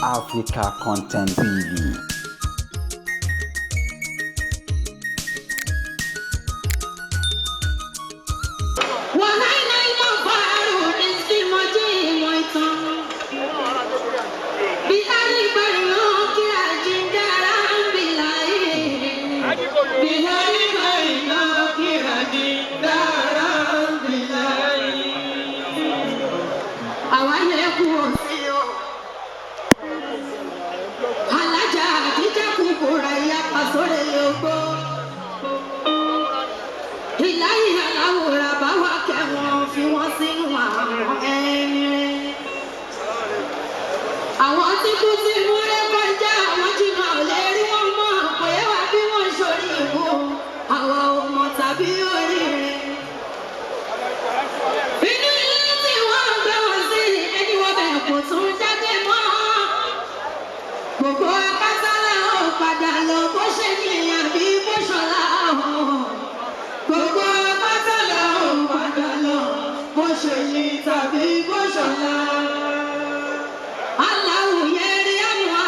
Africa Content TV. Alájà àdíjà kúkúrà ìyá pàṣọrẹ yògbó. Ìláyé aláwòrán bá wà kẹwọn fi wọn sínú àwọn ẹni rẹ. Àwọn tí kú ti mú rẹ́kọjá àwọn jìnnà ò lè rí wọn mọ̀ kò yẹ wá bí wọ́n ṣorí ìbò àwa ò mọ̀ tàbí oríire. Inú ilé tí wọ́n gbé wọn sí ẹni wọ́n bẹ̀ kò tún jáde mọ́. Gbogbo apátálá ò padà lọ bó ṣe níyàn bí bó ṣọlá o. Gbogbo apátálá ò padà lọ bó ṣe ní tàbí bó ṣọlá. Aláwo yẹrí àmọ́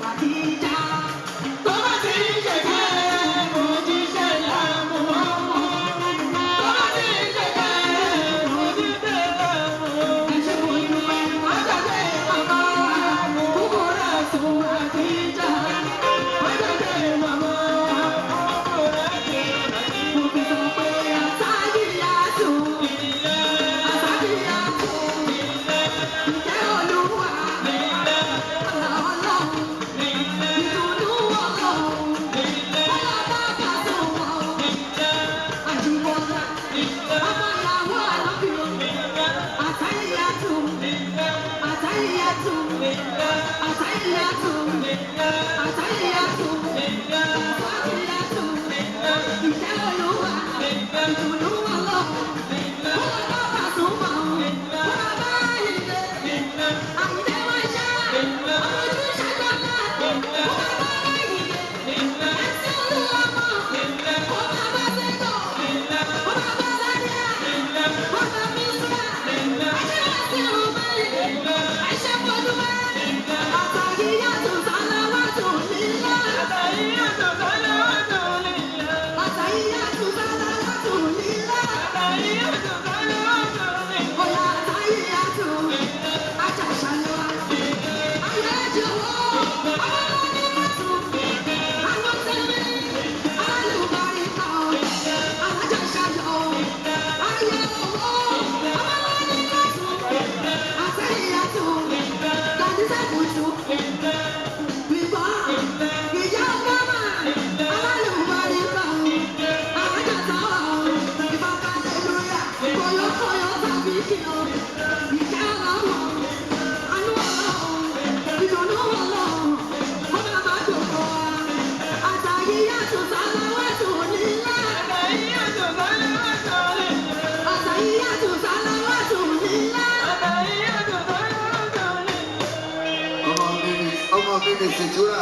Àdìjà. Tó bá ti ń ṣe kẹ́, òjíṣẹ́ ńlá mú ọmọ. Tó bá ti ń ṣe kẹ́, òjíṣẹ́ ńlá mú ọmọ. Ẹ ṣé mo dúpẹ́, má gbàgbé màmá wa, kúkúrẹ́ sùn àdìjà. Má gbàgbé màmá wa, kúkúrẹ́ sùn àdìjà. Mo fi sọ pé àtàdíyàtò, àtàdíyàtò, ìkẹ́ Olúwa, ọlá Ọlọ́run, ìdùnnú Ọlọ́run, ọlá bàbá tó wọ̀, àjùbọ̀lá, ọmọ ìyàwó àlọ́bí, àtàyàtò, àtàyàtò, àtàyàtò, àtàyàtò, àtàyàtò, ìkẹ́ Olúwa, ìdùnnú Ọlọ́run, ọlá bàbá tó wọ̀, ọlá bá ìdè, àyìndé wọ́n ṣá, ọmọ ojú ṣàgbọ́lá, ọlá bá ìdè, ẹtí Olúwa mọ̀, ọba bá sẹ́kọ̀, ọba bá Zaria, ọba Mísírà, ẹṣẹ́ wá sí ọmọ ẹṣẹ́ mọ́dúnmá, àtàyíyàtò sálàwàtò lílá, àtàyíyàtò sálàwàtò lílá, ọ̀yà àtàyíyàtò àjàṣàlọ́wà. Ìkẹ́ ọlọ́run, àánú ọlọ́run, ìdùnnú ọlọ́run, ó máa bá gbogbo wa. Àtàyíyàtò sáláwàtò nílá. Àtàyíyàtò sáláwàtò nílá. Ọmọ mi ni, ọmọ mi ni Situra.